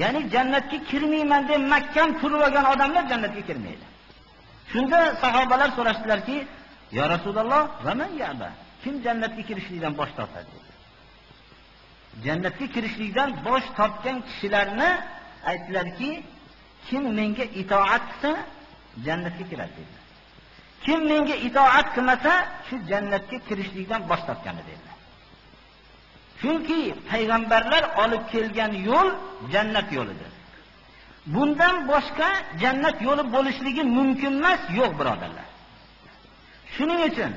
Ya'ni jannatga kirmayman deb mahkam turib olgan odamlar jannatga kirmaydi. Shunda sahobalar so'rashdilarki, "Ya Rasululloh, va man ya'ba?" Kim jannatga kirishlikdan bosh tortadi? Jannatga kirishlikdan bosh tortgan kishilarni aytdilarki, kim menga itoat qilsa jannatga kiradi dedilar. Kim menga itoat qilmasa, shu jannatga kirishlikdan bosh tortgani dedilar. Chunki payg'ambarlar olib kelgan yo'l jannat yo'lidir. Bundan boshqa jannat yo'li bo'lishligi mumkin emas, yo'q birodarlar. Shuning uchun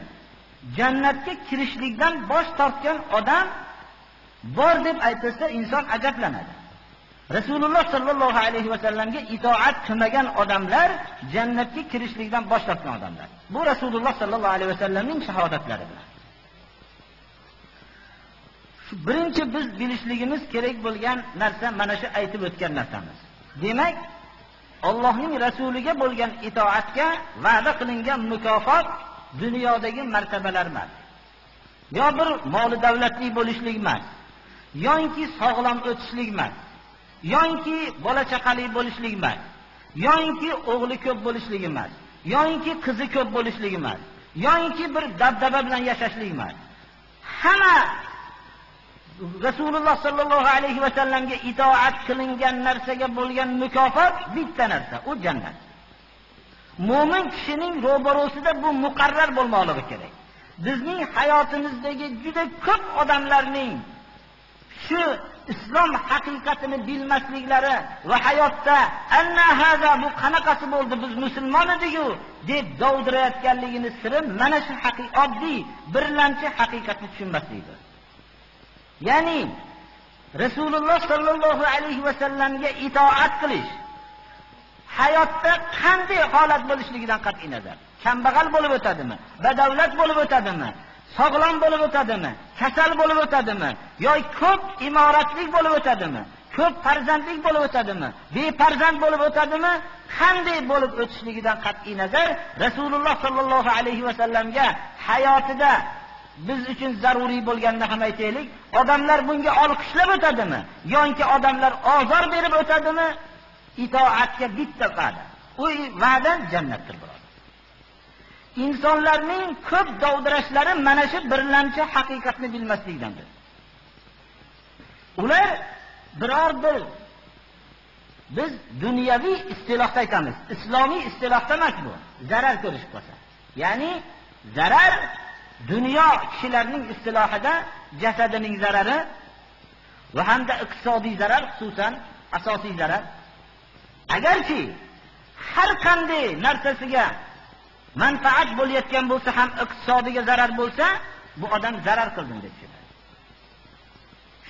jannatga kirishlikdan bosh tortgan odam bor deb aytilsa inson ajablanadi. Rasululloh sallallohu alayhi va sallamga itoat qilmagan odamlar jannatga kirishlikdan bosh tortgan odamlar. Bu Rasululloh sallallohu alayhi va sallamning shahodatlari bilan. Shu birinchi biz bilishligimiz kerak bo'lgan narsa mana shu aytib o'tgan narsamiz. Demak, Allohning rasuliga bo'lgan itoatga va'da qilingan mukofot dunyodagi martabalar emas. Yo bir moli davlatli bo'lishlik emas, yoki sog'lom o'tishlik emas, yoki bola chaqali bo'lishlik emas, yoki o'g'li ko'p bo'lishlik emas, yoki qizi ko'p bo'lishlik emas, yoki bir dabdaba bilan yashashlik emas. Hamma Rasululloh sallallohu alayhi va sallamga itoat qilingan narsaga bo'lgan mukofot bitta narsa, u jannat. Mo'min kishining ro'barosida bu muqarrar bo'lmoqligi kerak. Bizning hayotimizdagi juda ko'p odamlarning shu islom haqiqatini bilmasliklari va hayotda anna haza, bu qanaqasi bo'ldi, biz musulmon edik-ku deb dovdirayotganligini siri mana shu oddiy birlamchi haqiqatni tushunmaslikdir. Ya'ni Rasululloh sallallohu alayhi va sallamga itoat qilish hayotda qanday holat bo'lishligidan qat'iy nazar, kambag'al bo'lib o'tadimi, badavlat bo'lib o'tadimi, sog'lom bo'lib o'tadimi, kasal bo'lib o'tadimi, yoki ko'p imoratlik bo'lib o'tadimi, ko'p farzandlik bo'lib o'tadimi, befarzand bo'lib o'tadimi, qanday bo'lib o'tishligidan qat'iy nazar Rasululloh sallallohu alayhi va sallamga hayotida biz uchun zaruriy bo'lganini ham aytaylik, odamlar bunga olqishlab o'tadimi, yoki odamlar ozor berib o'tadimi, itoatga bitta va'da. U va'da jannatdir birodar. Insonlarning ko'p dovdirashlari mana shu birlamchi haqiqatni bilmaslikdandir. Ular biror bir, biz dunyoviy istilohda aytamiz, islomiy istilohda emas bu, zarar ko'rishib qolsa. Ya'ni zarar dunyo kishilarning istilohida jasadining zarari va hamda iqtisodiy zarar, xususan asosiy zarar. Agarki har qanday narsasiga manfaat bo'layotgan bo'lsa ham iqtisodiga zarar bo'lsa, bu odam zarar qildim deb tushunadi.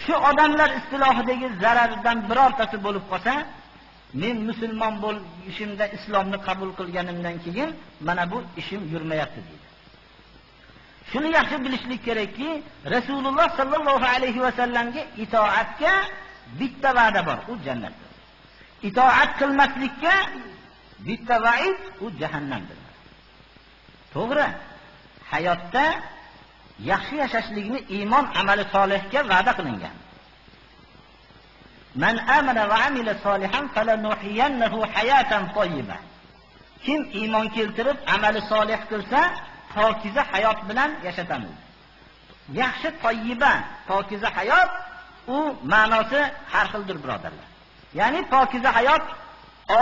Shu odamlar istilohidagi zarardan birortasi bo'lib qolsa, men musulmon bo'lishimda islomni qabul qilganimdan keyin mana bu ishim yurmayapti deydi. Shuni yaxshi bilishlik kerakki, Rasululloh sallallohu alayhi va sallamga itoatga bitta va'da bor, u jannatdir. Itoat qilmaslikka bitta va'id, u jahannamdir. To'g'ri, hayotda yaxshi yashashlikni iymon amali solihga va'da qilingan. Man amana va amila solihan falanuhyiyannahu hayatan tayyiba. Kim iymon keltirib amali solih qilsa, pokiza hayot bilan yashatamiz. Yaxshi tayyiba, pokiza hayot, u ma'nosi har xildir birodarlar. Ya'ni pokiza hayot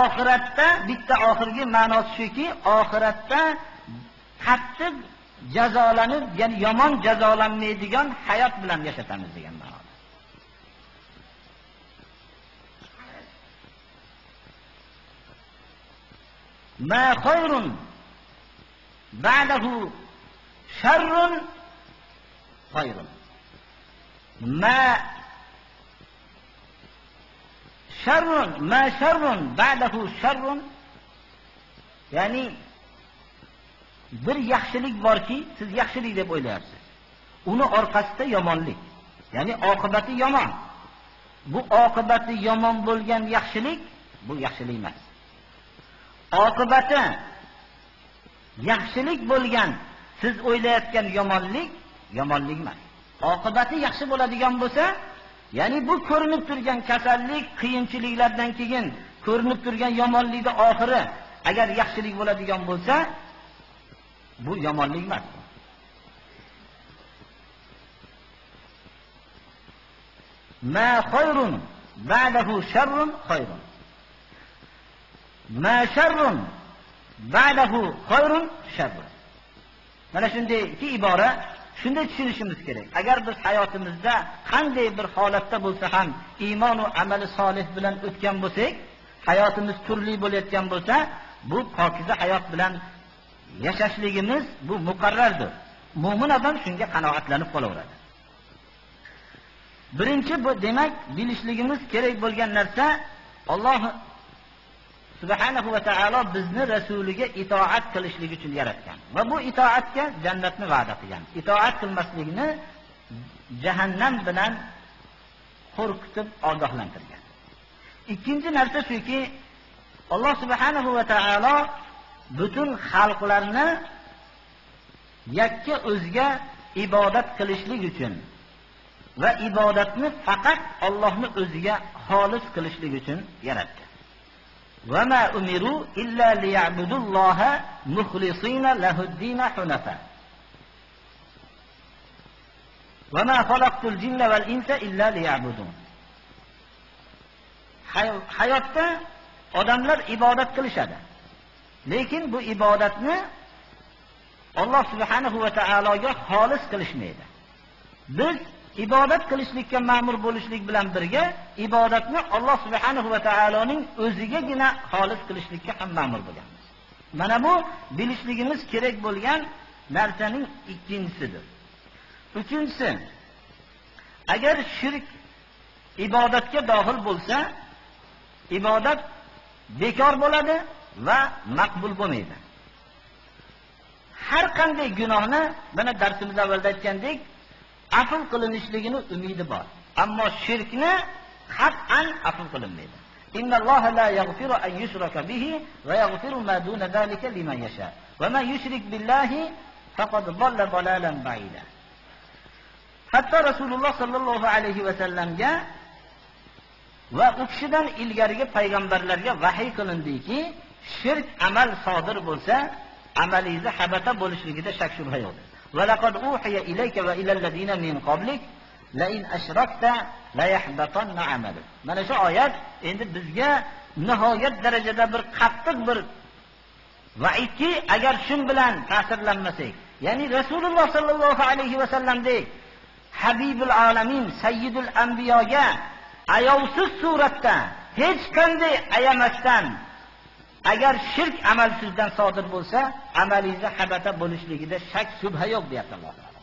oxiratda bitta oxirgi ma'nosi shuki, oxiratda qattiq jazolanib, ya'ni yomon jazolanmaydigan hayot bilan yashatamiz degan ma'noda. Ma khayrun ba'dahu sharrun khayrun. Ma sharrun, ma sharrun ba'dahu sharrun. Ya'ni bir yaxshilik borki, siz yaxshilik deb o'ylayapsiz. Uni orqasida yomonlik, ya'ni oqibati yomon. Bu oqibati yomon bo'lgan yaxshilik, bu yaxshilik emas. Oqibati yaxshilik bo'lgan, siz o'ylayotgan yomonlik, yomonlik emas. Oqibati yaxshi bo'ladigan bo'lsa, Ya'ni bu ko'rinib turgan kasallik, qiyinchiliklardan keyin ko'rinib turgan yomonlikning oxiri agar yaxshilik bo'ladigan bo'lsa, bu yomonlik emas. Ma khayrun ba'dahu sharrun khayrun. Ma sharrun ba'dahu khayrun sharrun. Mana shunday ikki ibora, shunday tushunishimiz kerak. Agar biz hayotimizda qanday bir holatda bo'lsa ham iymon va amali solih bilan o'tgan bo'lsak, hayotimiz turli bo'layotgan bo'lsa, bu pokiza hayot bilan yashashligimiz bu muqarrardir. Mo'min odam shunga qanoatlanib qolaveradi. Birinchi bu demak bilishligimiz kerak bo'lgan narsa, Alloh subhanahu va taolo bizni rasuliga itoat qilishlik uchun yaratgan va bu itoatga jannatni va'da qilgan. Itoat qilmaslikni jahannam bilan qo'rqitib ogohlantirgan. Ikkinchi narsa shuki, Alloh subhanahu va taolo butun xalqlarni yakka o'ziga ibodat qilishlik uchun va ibodatni faqat Allohning o'ziga xolis qilishlik uchun yaratdi. Va ma umiru illa liya'budulloha muxlisina lahud-din hunafa. Va ma xalaqtul jinna val insa illa liya'budun. Hayotda odamlar ibodat qilishadi. Lekin bu ibodatni Alloh subhanahu va taologa xolis qilishmaydi. Biz ibodat qilishlikka ma'mur bo'lishlik bilan birga ibodatni Alloh subhanahu va taoloning o'zigagina xolis qilishlikka ham ma'mur bo'lganmiz. Mana bu bilishligimiz kerak bo'lgan narsaning ikkinchisidir. Uchinchisi, agar shirk ibodatga dohil bo'lsa, ibodat bekor bo'ladi va maqbul bo'lmaydi. Har qanday gunohni, mana darsimiz avvalda aytgandek, afv qilinishligini umidi bor. Ammo shirkni qat'an afv qilinmaydi. Innalloha la yaghfiru an yushraka bihi va yaghfiru ma duna zalika liman yasha. Va man yushrik billahi faqad dalla dalalan ba'ida. Hatto Rasululloh sallallohu alayhi va sallamga va u kishidan ilgarigi payg'ambarlarga vahiy qilindiki, shirk amal sodir bo'lsa, amalingizni habata bo'lishligida shak shubha yo'q. وَلَقَدْ أُوحِيَ إِلَيْكَ وَإِلَى الَّذِينَ مِنْ قَبْلِكَ لَئِنْ أَشْرَكْتَ لَيَحْبَطَنَّ عَمَلُكَ. Mana shu oyat endi bizga nihoyat darajada bir qattiq bir va'idki, agar shun bilan ta'sirlanmasak, ya'ni Rasululloh sallallohu alayhi va sallamdek Habibul alamin, sayyidul anbiyoga ayovsiz suratda hech qanday ayamasdan agar shirk amal sizdan sodir bo'lsa, amalingizni habata bo'lishligida shak shubha yo'q deyapti Alloh taolo.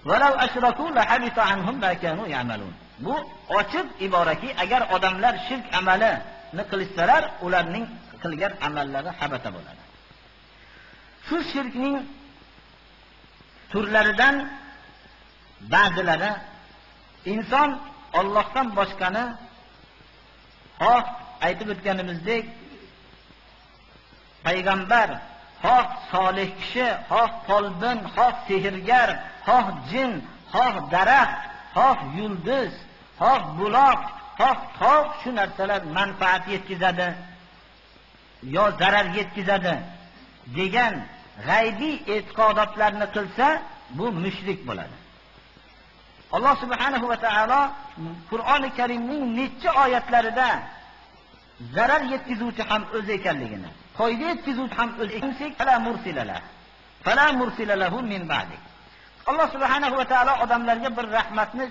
Walau ashraku la habita anhum ma kanu ya'malun. Bu ochiq iboraki, agar odamlar shirk amalini qilsalar, ularning qilgan amallari habata bo'ladi. Shu shirkning turlaridan ba'zilari inson Allohdan boshqani, xoh aytib o'tganimizdek payg'ambar, xoh solih kishi, xoh folbin, xoh sehrgar, xoh jin, xoh daraxt, xoh yulduz, xoh buloq, xoh tog', shu narsalar manfaat yetkazadi yo zarar yetkazadi degan g'aybiy e'tiqodotlarni qilsa, bu mushrik bo'ladi. Alloh subhanahu va taolo Qur'oni Karimning necha oyatlarida zarar yetkazuvchi ham o'zi ekanligini, foyda yetkazuvchi ham o'zi ekanligini, fala mursilala, fala mursila lahu min ba'dik. Alloh subhanahu va taolo odamlarga bir rahmatni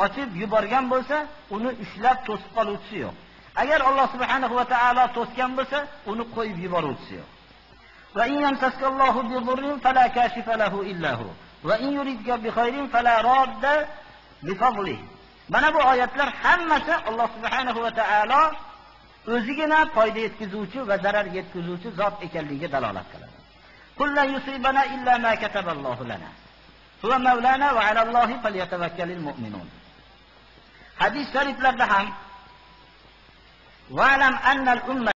ochib yuborgan bo'lsa, uni ushlab to'sib qoluvchisi yo'q. Agar Alloh subhanahu va taolo to'sgan bo'lsa, uni qo'yib yuboruvchisi yo'q. Va in yamsaskallohu bi-dhurrin fala kashifa lahu illa hu. Va in yuridka bi khayrin fala radda li fadlihi. Mana bu oyatlar hammasi Alloh subhanahu va taolo o'zigina foyda yetkazuvchi va zarar yetkazuvchi zot ekanligiga dalolat qiladi. Qul la yusibana illa ma kataballohu lana. Huwa mawlana va alallohi falyatawakkalul mu'minun. Hadis shariflarda ham wa'lam annal ummata